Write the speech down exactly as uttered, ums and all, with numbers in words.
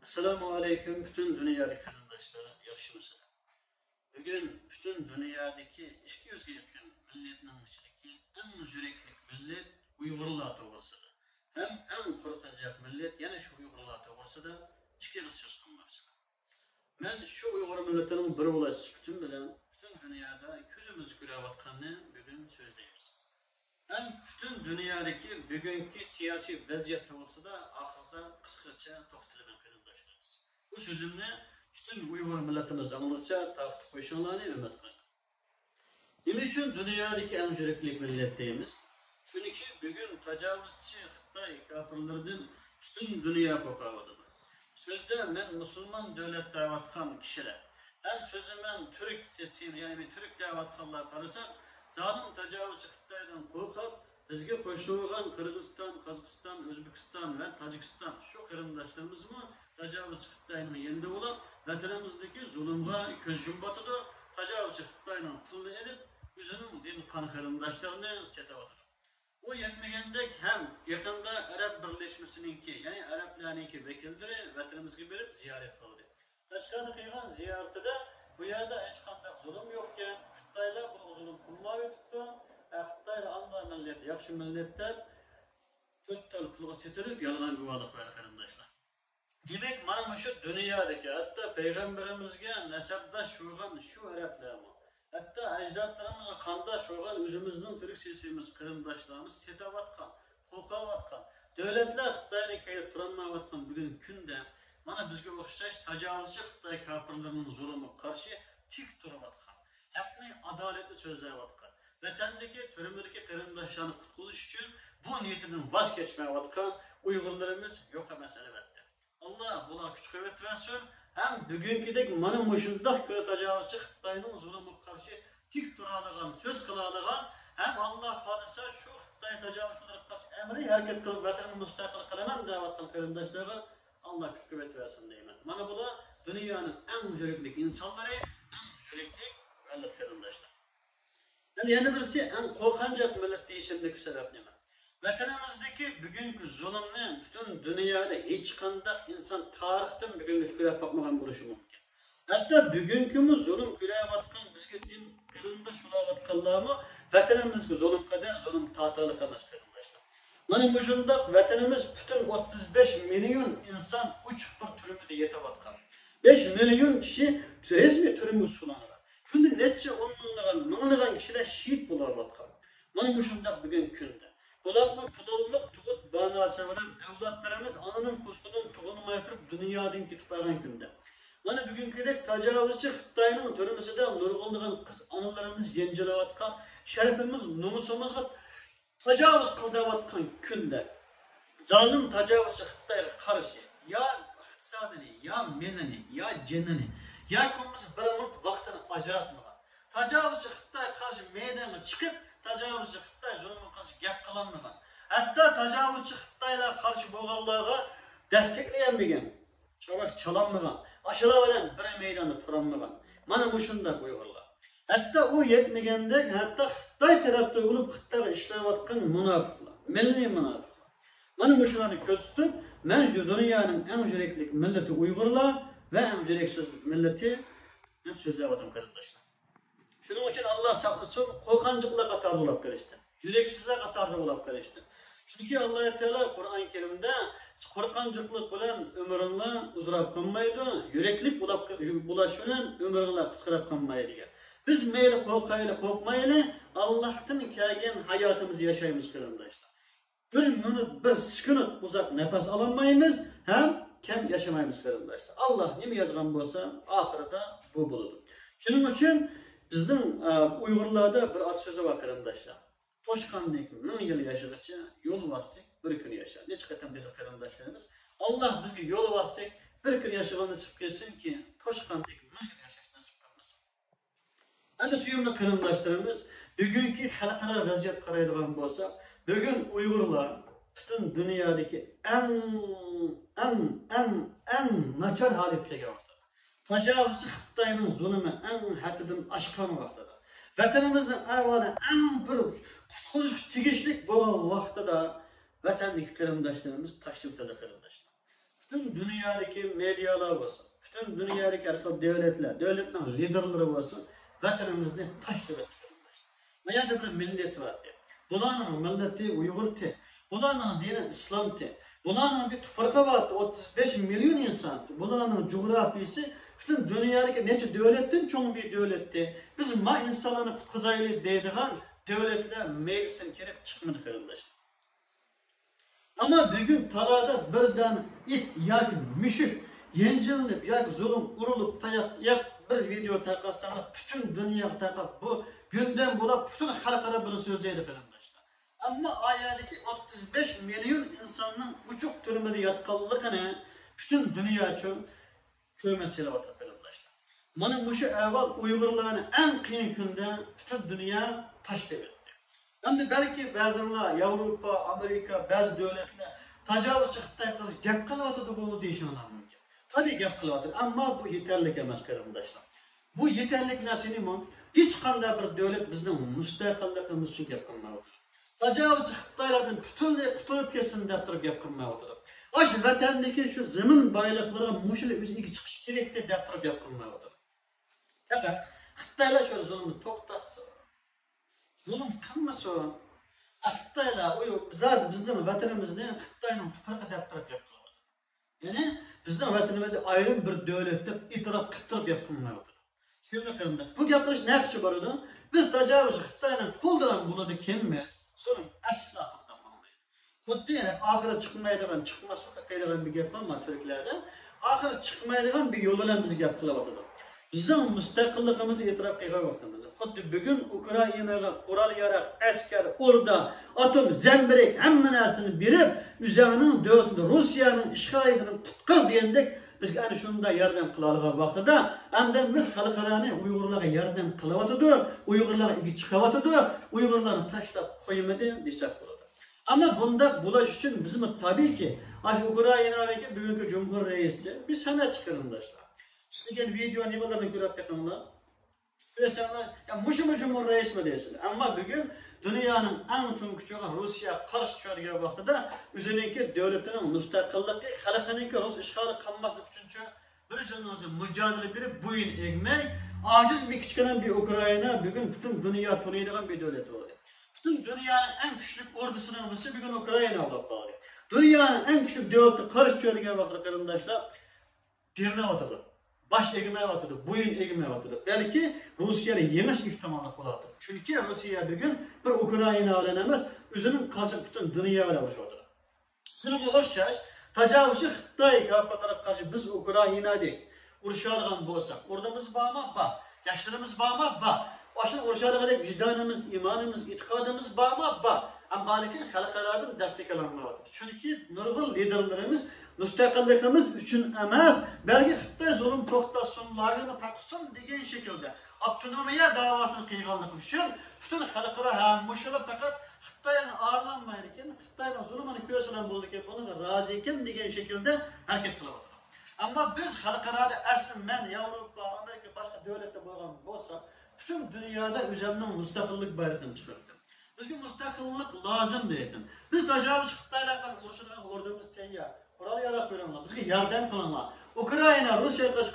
ئەسسالامۇ ئەلەيكۇم، پۈتۈن دۇنيادىكى قېرىنداشلار، ياخشىمۇسىلەر؟ بۈگۈن پۈتۈن دۇنيادىكى ئىككى يۈزگە يېقىن مىللەتنىڭ ئىچىدىكى ئەڭ يۈرەكلىك مىللەت ئۇيغۇرلار توغرىسىدا ھەم ئەڭ قورقۇنچاق مىللەت يەنە شۇ ئۇيغۇرلار توغرىسىدا ئىككى ئېغىز سۆز قىلماقچىمەن. مەن شۇ ئۇيغۇر مىللىتىنىڭ بىرى بولاي سۈپىتىم بىلەن پۈتۈن دۇنيادا كۆزىمىز كۆرۈۋاتقاننى بۈگۈن سۆزلەيمىز. ھەم پۈتۈن دۇنيادىكى بۈگۈنكى سىياسىي ۋەزىيەت توغرىسىدا ئاخىرىدا قىسقىچە توختىلىمەن قېرىنداشلىرىمىز. بۇ سۆزۈمنى پۈتۈن ئۇيغۇر مىللىتىمىز ئاڭلىغۇچە تارقىتىپ قويۇشۇڭلارنى ئۈمىد قىلىمەن. نېمە ئۈچۈن دۇنيادىكى ئەڭ يۈرەكلىك مىللەت دەيمىز؟ چۈنكى بۈگۈن تاجاۋۇزچى خىتاي كاپىرلىرىدىن پۈتۈن دۇنيا قورقۇۋاتىدۇ. سۆزدە مەن مۇسۇلمان دۆلەت دەۋاتقان كىشىلەر ھەم سۆزدە مەن تۈرك سىستېما، يەنى تۈرك دەۋاتقانلار قارىسا، زالىم تاجاۋۇزچى خىتايدىن قورقۇپ، بىزگە قوشۇلغان قىرغىزىستان، قازاقىستان، ئۆزبېكىستان ۋە تاجىكىستان شۇ قېرىنداشلىرىمىزمۇ تاجاۋۇزچى خىتاينىڭ يېنىدا بولۇپ، ۋەتىنىمىزدىكى زۇلۇمغا كۆز يۇمۇۋاتىدۇ، تاجاۋۇزچى خىتاينىڭ پۇلىنى ئېلىپ، ئۆزىنىڭ دىن قان قېرىنداشلىرىنى سېتىۋاتىدۇ. ئۇ يەتمىگەندەك ھەم يېقىندا ئەرەب بىرلەشمىسىنىڭكى، يەنى ئەرەبلەرنىڭكى ۋەكىللىرى ۋەتىنىمىزگە بېرىپ زىيارەت قىلدى. قەشقەردە قىلغان زىيارىتىدە بۇ يەردە ھېچقانداق زۇلۇم يوقكەن، خىتايلار بۇلارغا زۇلۇم قىلمايۋېتىپتۇ، ئە، خىتايلار ئانداق مىللەت، ياخشى مىللەت دەپ تۆت تال پۇلغا سېتىلىپ يالغان گۇۋاھلىق بەردى قېرىنداشلار. دېمەك، مانا مۇشۇ دۇنيادىكى، ھەتتا پەيغەمبىرىمىزگە نەسەبداش بولغان شۇ ئەرەبلەرمۇ، ھەتتا ئەجدادلىرىمىزغا قانداش بولغان ئۆزىمىزنىڭ تۈرك سىياسىيمىز قېرىنداشلىرىمىز سېتىۋاتقان، قورقۇۋاتقان، دۆلەتلەر خىتاينى كەيلىپ تۇرالمايۋاتقان بۈگۈنكى كۈندە، مانا بىزگە ئوخشاش تاجاۋۇزچى خىتاي كاپىرلىرىنىڭ زۇلۇمىغا قارشى تىك تۇرۇۋاتقان، ھەقنى، ئادالەتنى سۆزلەۋاتقان، ۋەتەندىكى، تۈرمىدىكى قېرىنداشلارنى قۇتقۇزۇش ئۈچۈن بۇ نىيىتىدىن ۋاز كەچمەيۋاتقان ئۇيغۇرلىرىمىز يوق ئەمەس، ئەلۋەتتە. ئاللا بۇلارغا كۈچ-قۇۋۋەت بەرسۇن ھەم بۈگۈنكىدەك مانا مۇشۇنداق كۈندە تاجاۋۇزچى خىتاينىڭ زۇلۇمىغا قارشى تىك تۇرالىغان، سۆز قىلالىغان ھەم ئاللا خالىسا شۇ خىتاي تاجاۋۇزچىلىرىغا قارشى ئەمەلىي ھەرىكەت قىلىپ ۋەتىنىمنى مۇستەقىل قىلىمەن دەۋاتقان قېرىنداشلارغا ئاللا كۈچ-قۇۋۋەت بەرسۇن دەيمەن. مانا بۇلار دۇنيانىڭ ئەڭ يۈرەكلىك ئىنسانلىرى، ئەڭ يۈرەكلىك مىللەت قېرىنداشلار. يەنە، يەنە بىرسى، ئەڭ قورقۇنچاق مىللەت دېيىشىمدىكى سەۋەب نېمە؟ ۋەتىنىمىزدىكى بۈگۈنكى زۇلۇمنى پۈتۈن دۇنيادا ھېچقانداق ئىنسان تارىختىن بۈگۈنگىچە كۆرۈپ باقمىغان بولۇشى مۇمكىن. ھەتتا بۈگۈنكىمۇ زۇلۇم كۆرۈۋاتقان، بىزگە دىن قېرىنداش بولۇۋاتقانلارمۇ ۋەتىنىمىزگە زۇلۇم قەدەر زۇلۇم تارتارلىق ئەمەس، قېرىنداشلار. مانا مۇشۇنداق ۋەتىنىمىز پۈتۈن ئوتتۇز بەش مىليون ئىنسان ئوچۇق بىر تۈرمىدە يېتىۋاتقان. بەش مىليون كىشى رەسمىي تۈرمىگە سولانغان. كۈندە نەچچە ئون مىڭلىغان، مىڭلىغان كىشىلەر شېھىت بولۇۋاتقان. مانا مۇشۇنداق بۈگۈنكى كۈندە. بولۇپمۇ پۇلانلىق تۇغۇت باھانىسى بىلەن ئەۋلادلىرىمىز ئانىنىڭ قورسىقىدىن تۇغۇلماي تۇرۇپ دۇنيادىن كېتىپ قالغان كۈندە. مانا بۈگۈنكىدەك تاجاۋۇزچى خىتاينىڭ تۈرمىسىدە نۇرغۇنلىغان قىز ئانىلىرىمىز يەنچۈرۈۋاتقان، شەرىپىمىز، نومۇسىمىزغا تاجاۋۇز قىلىۋاتقان كۈندە، زالىم تاجاۋۇزچى خىتايغا قارشى يا ئىقتىسادىنى، يا مېلىنى، يا جېنىنى، ياكى بولمىسا بىر مىنۇت ۋاقتىنى ئاجراتمىغان، تاجاۋۇزچى خىتايغا قارشى مەيدانغا چىقىپ، تاجاۋۇزچى خىتاي زۇلمىغا قارشى گەپ قىلالمىغان، ھەتتا تاجاۋۇزچى خىتايلارغا قارشى بولغانلارغا دەستەكلىيەلمىگەن، چاۋاك چالالمىغان، ئاشۇلار بىلەن بىر مەيداندا تۇرالمىغان. مانا مۇشۇنداق ئۇيغۇرلار. ھەتتا ئۇ يەتمىگەندەك، ھەتتا خىتاي تەرەپتە بولۇپ، خىتايغا ئىشلەۋاتقان مۇناپىقلار، مىللىي مۇناپىقلار. مانا مۇشۇلارنى كۆزدە تۇتۇپ، مەن شۇ دۇنيانىڭ ئەڭ يۈرەكلىك مىللىتى ئۇيغۇرلار ۋە ئەڭ يۈرەكسىز مىللىتى دەپ سۆزلەۋاتىمەن، قېرىنداشلار. شۇنىڭ ئۈچۈن ئاللا ساقلىسۇن، قورقۇنچاقلار قاتارىدا بولاپ قېلىشتىن، يۈرەكسىزلەر قاتارىدا بولاپ قېلىشتىن. چۈنكى ئاللا تائالا قۇرئان كەرىمدە، قورقۇنچاقلىق بىلەن ئۆمرۈڭلار ئۇزىراپ قالمايدۇ، يۈرەكلىك بولاپ، بولاش بىلەن ئۆمرۈڭلار قىسقىراپ قالمايدۇ دېگەن. بىز مەيلى قورقايلى، قورقمايلى، ئاللاھتىن كەلگەن ھاياتىمىزدا ياشايمىز، قېرىنداشلار. بىر مىنۇت، بىر سېكۇنت ئۇزاق نەپەس ئالالمايمىز ھەم كەم ياشىمايمىز، قېرىنداشلار. ئاللا نېمە يازغان بولسا، ئاخىرىدا بۇ بولىدۇ. شۇنىڭ ئۈچۈن بىزنىڭ، ئە، ئۇيغۇرلاردا بىر ئات سۆزى بار، قېرىنداشلار. توشقاندەك مىڭ يىل ياشىغىچە، يولۋاستەك بىر كۈن ياشا. نەچچە قېتىم دېدۇق قېرىنداشلىرىمىز. ئاللا بىزگە يولۋاستەك بىر كۈن ياشىغىلى نېسىپ قىلسۇنكى، توشقاندەك مىڭ يىل ياشاش نېسىپ قىلمىسۇن. ئەمدى سۆيۈملۈك قېرىنداشلىرىمىز، بۈگۈنكى خەلقئارا ۋەزىيەتكە قارايدىغان بولساق، بۈگۈن ئۇيغۇرلار پۈتۈن دۇنيادىكى ئەڭ، ئەڭ، ئەڭ، ئەڭ ناچار ھالەتكە كەلگەن ۋاقتىدا، تاجاۋۇزچى خىتاينىڭ زۇلۇمى ئەڭ ھەددىدىن ئاشقان ۋاقتىدا، ۋەتىنىمىزنىڭ ئەھۋالى ئەڭ بىر قۇتقۇزۇشقا تېگىشلىك بولغان ۋاقتىدا، ۋەتەندىكى قېرىنداشلىرىمىز تاشلىۋېتىلدى، قېرىنداشلار. پۈتۈن دۇنيادىكى مېدىيالار بولسۇن، پۈتۈن دۇنيادىكى ھەر خىل دۆلەتلەر، دۆلەتنىڭ لىدېرلىرى بولسۇن، ۋەتىنىمىزنى تاشلىۋەتتى، قېرىنداشلار. ما يەردە بىر مىللەت بارتى. بۇلارنىڭ مىللىتى ئۇيغۇرتى. بۇلارنىڭ دىنى ئىسلامتى. بۇلارنىڭ بىر تۇپرىقى بارتى، ئوتتۇز بەش مىليون ئىنسانتى. بۇلارنىڭ جۇغراپىيىسى پۈتۈن دۇنيادىكى نەچچە دۆلەتتىن چوڭ بىر دۆلەتتى. بىز ما ئىنسانلارنى قۇتقۇزايلى دەيدىغان دۆلەتلەر مەيدىسىدىن كېلىپ چىقمىدى، قېرىنداشلار. ئەمما بۈگۈن تالادا بىر دانە ئىت ياكى مۈشۈك يەنجىلىنىپ ياكى زۇلۇم ئۇرۇلۇپ، تاياق يەپ، بىر ۋىدېئو تارقاتساڭلار، پۈتۈن دۇنياغا تارقاپ، بۇ گۈندەم بولاپ، پۈتۈن خەلقئارا بۇنى سۆزلەيدۇ، قېرىنداشلار. ئەمما ئايەدىكى ئوتتۇز بەش مىليون ئىنساننىڭ ئوچۇق تۈرمىدە ياتقانلىقىنى پۈتۈن دۇنيا چۆ-، كۆرمەس سېلىۋاتىدۇ، قېرىنداشلار. مانا مۇشۇ ئەھۋال ئۇيغۇرلارنى ئەڭ قىيىن كۈندە پۈتۈن دۇنيا تاشلىۋەتتى. ئەمدى بەلكى بەزىلەر ياۋروپا، ئامېرىكا، بەزى دۆلەتلەر تاجاۋۇزچى خىتاي قىلىش گەپ قىلىۋاتىدىغۇ دېيىشىڭلار مۇمكىن. تەبىئىي گەپ قىلىۋاتىدۇ، ئەمما بۇ يېتەرلىك ئەمەس، قېرىنداشلار. بۇ يېتەرلىك نەرسە نېمە؟ ھېچقانداق بىر دۆلەت بىزنىڭ مۇستەقىللىقىمىز ئۈچۈن گەپ قىلمايۋاتىدۇ. تاجاۋۇزچى خىتايلاردىن پۈتۈنلەي قۇتۇلۇپ كەتسۇن دەپ تۇرۇپ گەپ قىلمايۋاتىدۇ. ئاشۇ ۋەتەندىكى شۇ زېمىن بايلىقلىرىغا مۇشۇلار ئۆزى ئىگە چىقىشى كېرەكتى دەپ تۇرۇپ گەپ قىلمايۋاتىدۇ. پەقەت خىتايلار شۇ زۇلۇمنى توختاتسۇن، زۇلۇم قىلمىسۇن. خىتايلار ئۇ زادى بىزنىڭ ۋەتىنىمىزنى خىتاينىڭ تۇپرىقى دەپ تۇرۇپ گەپ قىلىۋاتىدۇ. يەنى بىزنىڭ ۋەتىنىمىزنى ئايرىم بىر دۆلەت دەپ ئېتىراپ قىلىپ تۇرۇپ گەپ قىلمايۋاتىدۇ. چۈشەندىڭىز قېرىنداش؟ بۇ گەپ قىلىش نەقىچە بارىدۇ. بىز تاجاۋۇزچى خىتاينىڭ قولىدىن بولىدىكەنمىز، زۇلۇم ئەسلا توختاپ قالمايدۇ. خۇددى ئاخىرى چىقمايدىغان، چىقماس دەيدىغان بىر گەپ بار ما تۈركلەردە. ئاخىرى چىقمايدىغان بىر يول بىلەن بىز گەپ قىلىۋاتىدۇ. بىزنىڭ مۇستەقىللىقىمىزنى ئېتىراپ قىلغان ۋاقتىمىزدا، خۇددى بۈگۈن ئۇكرائىناغا قورال-ياراغ، ئەسكەر، ئوردا، ئاتوم، زەمبىرەك، ھەممە نەرسىنى بېرىپ، ئۆزەڭنىڭ دۆلىتىنى، روسىيەنىڭ ئىشغالىيىتىدىن قۇتقۇز دېگەندەك، بىزگە ئەنە شۇنداق ياردەم قىلالىغان ۋاقتىدا، ئەمدى بىز خەلقئارانى ئۇيغۇرلارغا ياردەم قىلىۋاتىدۇ، ئۇيغۇرلارغا ئىگە چىقىۋاتىدۇ، ئۇيغۇرلارنى تاشلاپ قويمىدى دېسەك بولىدۇ. ئەمما بۇنداق بولۇش ئۈچۈن بىزمۇ تەبىئىيكى، ئاشۇ ئۇكرائىنادىكى بۈگۈنكى جۇمھۇر رەئىسى بىر سەنئەتچى قېرىنداشلار. ئىشلىگەن ۋىدېئو نېمىلىرىنى كۆرۈپ بېقىڭلار. كۆرسەڭلار، يا مۇشۇمۇ جۇمھۇر رەئىسمۇ دەيسىلەر. ئەمما بۈگۈن دۇنيانىڭ ئەڭ چوڭ كۈچىگە روسىيە قارشى چۈشۈۋەرگەن ۋاقتىدا ئۆزىنىڭكى دۆلىتىنىڭ مۇستەقىللىقى، خەلقىنىڭكى رۇس ئىشغالى قالماسلىقى ئۈچۈن بىر يىلنىڭ ئۆزى مۇجادىلە بېرىپ، بويۇن ئەگمەي، ئاجىز بىر كىچىككىنە بىر ئۇكرائىنا بۈگۈن پۈتۈن دۇنيا تونۇيدىغان بىر دۆلەت بولدى. پۈتۈن دۇنيانىڭ ئەڭ كۈچلۈك ئوردىسىنىڭ بىرسى بۈگۈن ئۇكرائىنا بولۇپ قالدى. دۇنيانىڭ ئەڭ كۈچلۈك دۆلىتىگە قارشى چۈشۈۋەرگەن ۋاقتىدا قېرىنداشلار، تىرناۋاتىدۇ. باش ئەگمەيۋاتىدۇ، بويۇن ئەگمەيۋاتىدۇ. بەلكى روسىيەنى يېڭىش ئېھتىماللىق بولاتىدۇ. چۈنكى روسىيە بۈگۈن بىر ئۇكرائىنا بىلەن ئەمەس، ئۆزىنىڭ قارشى پۈتۈن دۇنيا بىلەن ئۇرۇشۇۋاتىدۇ. شۇنىڭغا ئوخشاش، تاجاۋۇزچى خىتاي كاپىرلارغا قارشى بىز ئۇكرائىنادەك ئۇرۇشالىغان بولساق، ئوردىمىز بارمۇ؟ بار. ياشلىرىمىز بارمۇ؟ بار. ئاشۇ ئۇرۇشالىغاندەك ۋىجدانىمىز، ئىمانىمىز، ئېتىقادىمىز بارمۇ؟ بار. ئەمما لېكىن خەلقئارادىن دەستەك ئالالمايۋاتىمىز. چۈنكى نۇرغۇن لىدېرلىرىمىز مۇستەقىللىقىمىز ئۈچۈن ئەمەس، بەلكى خىتاي زۇلۇم توختاتسۇن، لاگېرنى تاقىسۇن دېگەن شەكىلدە ئاپتونومىيە دەۋاسىنى قىلغانلىقى ئۈچۈن پۈتۈن خەلقئارا ھە مۇشۇلار پەقەت خىتاينى ئارىلانمايدىكەن، خىتاينىڭ زۇلۇمىنى كۆرسىلا بولىدىكەن، بۇنىڭغا رازىكەن دېگەن شەكىلدە ھەرىكەت قىلىۋاتىدۇ. ئەمما بىز خەلقئارادا ئەسلى مەن ياۋروپا، ئامېرىكا، باشقا دۆلەتتە بولغان بولسا، پۈتۈن دۇنيادا ئۆزەمنىڭ مۇستەقىللىق بايرىقىنى چىقىرىدۇ. بىزگە مۇستەقىللىق لازىم دەيتتىم. بىز تاجاۋۇزچى خىتايلارغا قارشى ئۇرۇشىدىغان ئوردىمىز تەييار. قورال ياراق بېرىڭلار، بىزگە ياردەم قىلىڭلار. ئۇكرائىنا، روسىيەگە قارشى